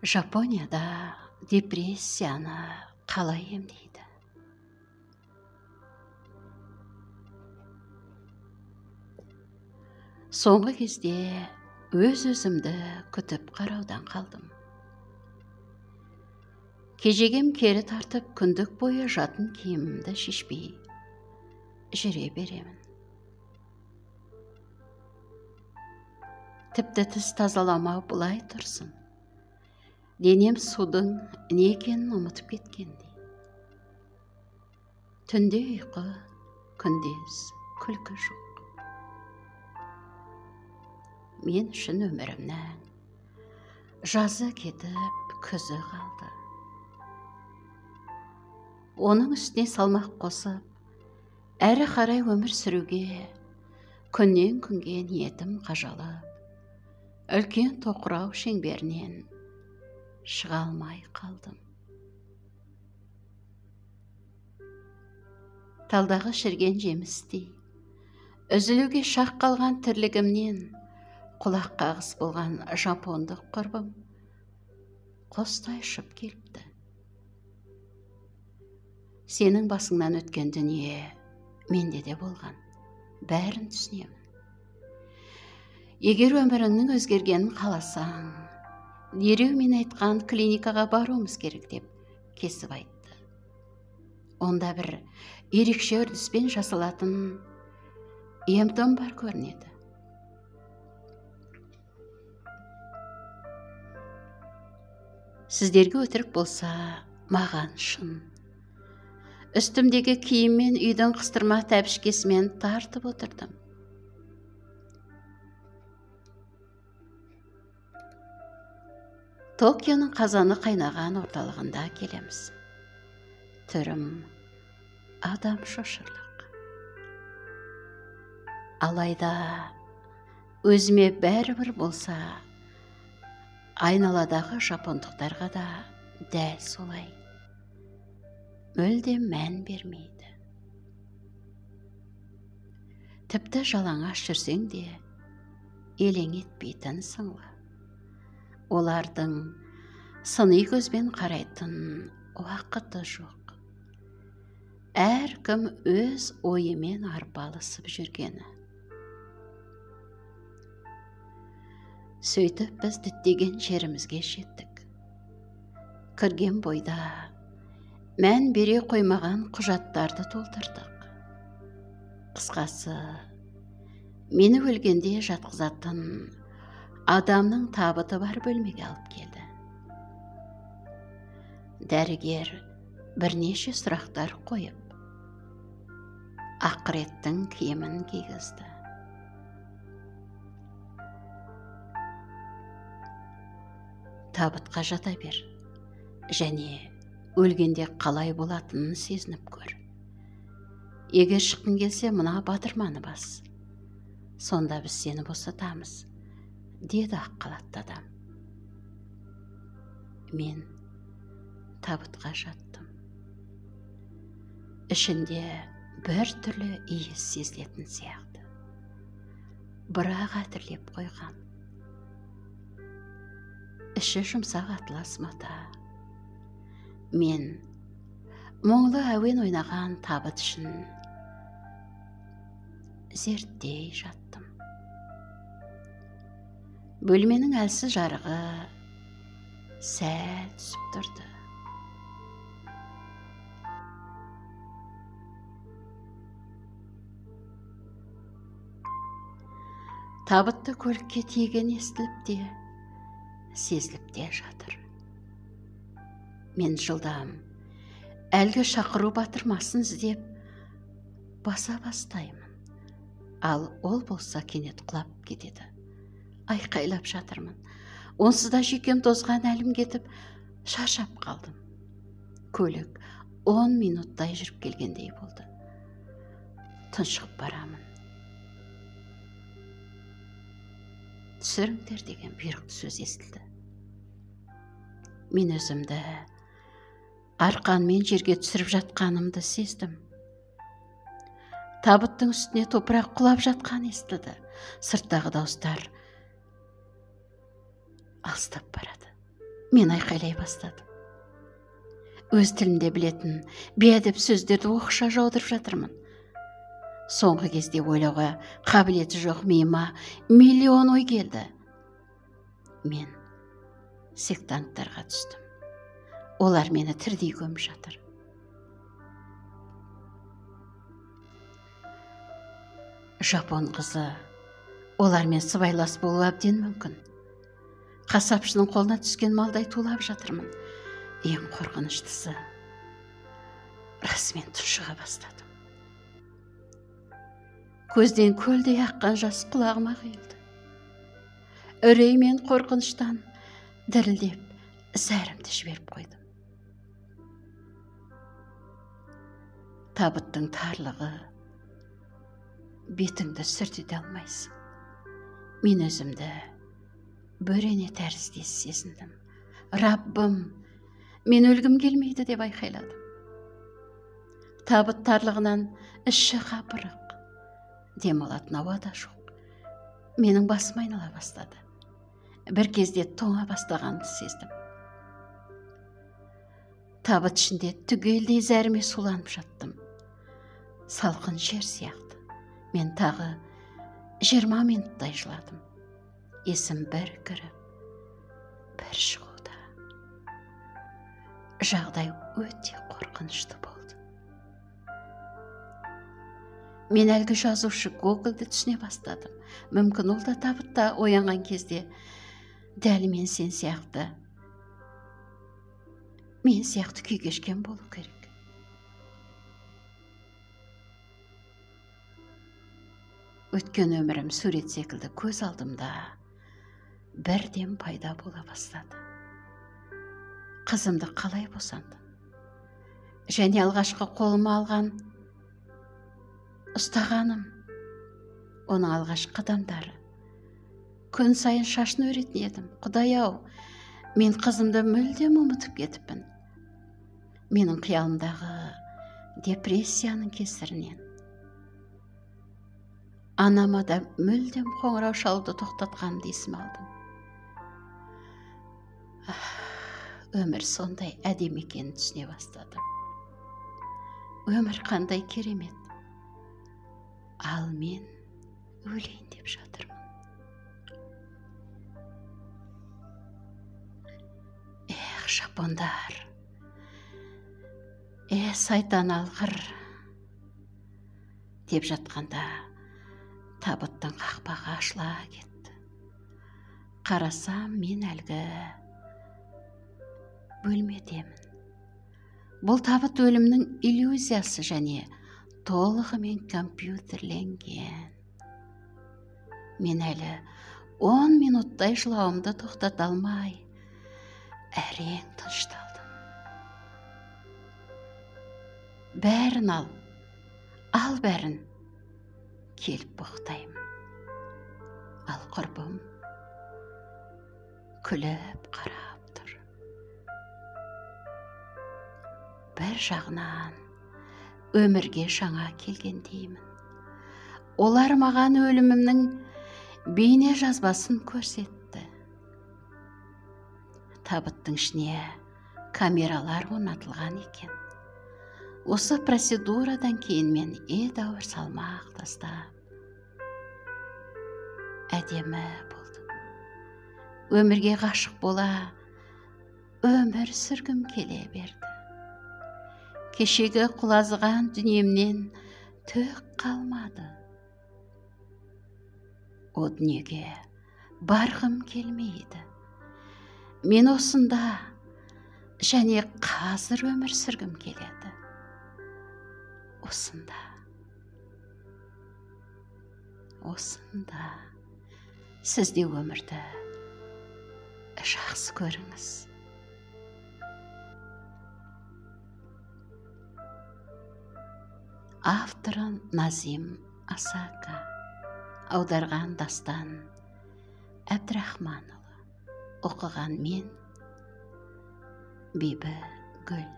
Жапонияда депрессияны қалай емдейді? Соңғы кезде өз-өзімді күтіп қараудан қалдым. Кежегем кері тартып, күндік бойы жатын киімімді шешпей жүре беремін. Тіпті тіс тазаламау былай тұрсын. Денем судың не екенін ұмытып кеткендей. Түнде ұйқы, күндіз күлкі жоқ. Мен үшін өмірімнің жазы кетіп, күзі қалды. Оның үстіне салмақ қосып, әрі қарай өмір сүруге күннен күнге ниетім қажалып, үлкен тоқырау шеңберінен шыға алмай қалдым. Талдағы шірген жемістей, үзілуге шақ қалған тірлігімнен құлақ қағыс болған жапондық құрбым құстай ұшып келіпті. Сенің басыңнан өткен дүние менде де болған, бәрін түсінемін. Егер өміріңнің өзгергенін қаласаң, дереу мен айтқан клиникаға баруымыз керек деп кесіп айтты. Онда бір ерекше үрдіспен жасалатын ем-том бар көрінеді. Сіздерге өтірік болса, маған шын. Үстімдегі киіммен үйдің қыстырма тәпішкесімен тартып отырдым. Токионың қазаны қайнаған орталығында келеміз. Түрім адам шошырлық. Алайда өзіме бәрібір болса, айналадағы жапондықтарға да дәл солай. Мүлде мән бермейді. Тіпті жалаңаш жүрсең де елең етпейтін сыңлы. Олардың сыни көзбен қарайтын уақыты жоқ. Әркім өз ойымен арпалысып жүргені. Сөйтіп біз діттеген жерімізге жеттік. Кірген бойда мән бере қоймаған құжаттарды толтырдық. Қысқасы, мені өлгенде жатқызатын адамның табыты бар бөлмеге алып келді. Дәрігер бірнеше сұрақтар қойып, ақыреттің киімін кигізді. Табытқа жата бер, және өлгенде қалай болатынын сезініп көр. Егер шыққың келсе, мына батырманы бас. Сонда біз сені босатамыз, деді ақ халатты адам. Мен табытқа жаттым. Ішінде бір түрлі иіс сезілетін сияқты. Бірақ әтірлеп қойған. Іші жұмсақ атлас мата. Мен мұңлы әуен ойнаған табыт ішін зерттей жаттым. Бөлменің әлсіз жарығы сәл түсіп тұрды. Табытты көлікке тиген естіліп те, сезіліп те жатыр. Мен жылдам әлгі шақыру батырмасын іздеп баса бастаймын. Ал ол болса кенет құлап кетеді. Айқайлап жатырмын. Онсыз да жүйкем тозған әлім кетіп, шаршап қалдым. Көлік 10 минуттай жүріп келгендей болды. Тұншығып барамын. Түсіріңдер деген бұйрықты сөз естілді. Мен өзімді арқанмен жерге түсіріп жатқанымды сездім. Табыттың үстіне топырақ құлап жатқан естілді. Сырттағы дауыстар алыстап барады. Мен айқайлай бастадым. Өз тілімде білетін бейәдеп сөздерді оқша жаудырып жатырмын. Соңғы кезде ойлауға қабілеті жоқ миыма миллион ой келді. Мен сектанттарға түстім. Олар мені тірдей көміп жатыр. Жапон қызы олармен сыбайлас болу әбден мүмкін. Қасапшының қолына түскен малдай тулап жатырмын. Ең қорқыныштысы, расымен тұншыға бастадым. Көзден көлдей аққан жас құлағыма құйылды. Үрей мен қорқыныштан дірілдеп зәрімді жіберіп қойдым. Табыттың тарлығы бетіңді сүртете алмайсың. Мен өзімді бөрене тәріздес сезіндім. Раббым, мен өлгім келмейді деп айқайладым. Табыт тарлығынан іші қапырық, дем алатын ауа да жоқ. Менің басым айнала бастады. Бір кезде тоңа бастағанды сездім. Табыт ішінде түгелдей зәріме суланып жаттым. Салқын жер сияқты. Мен тағы 20 минуттай жыладым. Есім бір кіріп, бір шығуда. Жағдай өте қорқынышты болды. Мен әлгі жазушы Гогольді түсіне бастадым. Мүмкін ол да табытта оянған кезде дәл мен сен сияқты, мен сияқты күй кешкен болу керек. Өткен өмірім сурет секілді көз алдымда бірден пайда бола бастады. Қызымды қалай босандым? Және алғашқы қолыма алған ұстағаным, оның алғашқы қадамдары. Күн сайын шашын өретін едім. Құдай-ау, мен қызымды мүлдем ұмытып кетіппін. Менің қиялымдағы депрессияның кесірінен анама да мүлдем қоңырау шалуды тоқтатқанымды есіме алдым. Өмір сондай әдемі екенін түсіне бастадым. Өмір қандай керемет. Ал мен өлейін деп жатырмын. Эх, жапондар! Сайтан алғыр! Деп жатқанда табыттың қақпағы ашыла кетті. Қарасам, мен әлгі бөлмедемін. Бұл табыт өлімнің иллюзиясы және толығымен компьютерленген. Мен әлі 10 минуттай жылауымды тоқтата алмай, әрең тынышталдым. Бәрін ал, ал бәрін, келіп боқтаймын. Ал құрбым күліп қарап тұр. Бір жағынан өмірге жаңа келгендеймін. Олар маған өлімімнің бейне жазбасын көрсетті. Табыттың ішіне камералар орнатылған екен. Осы процедурадан кейін мен едәуір салмақ тастап, әдемі болдым. Өмірге ғашық бола, өмір сүргім келе берді. Кешегі құлазыған дүниемнен түк қалмады. О дүниеге барғым келмейді. Мен осында және қазір өмір сүргім келеді. Осында. Осында. Сіз де өмірді жақсы көріңіз. Авторы Назим Асака, аударған Дастан Әбдірахманұлы, оқыған мен Бибі Гүл.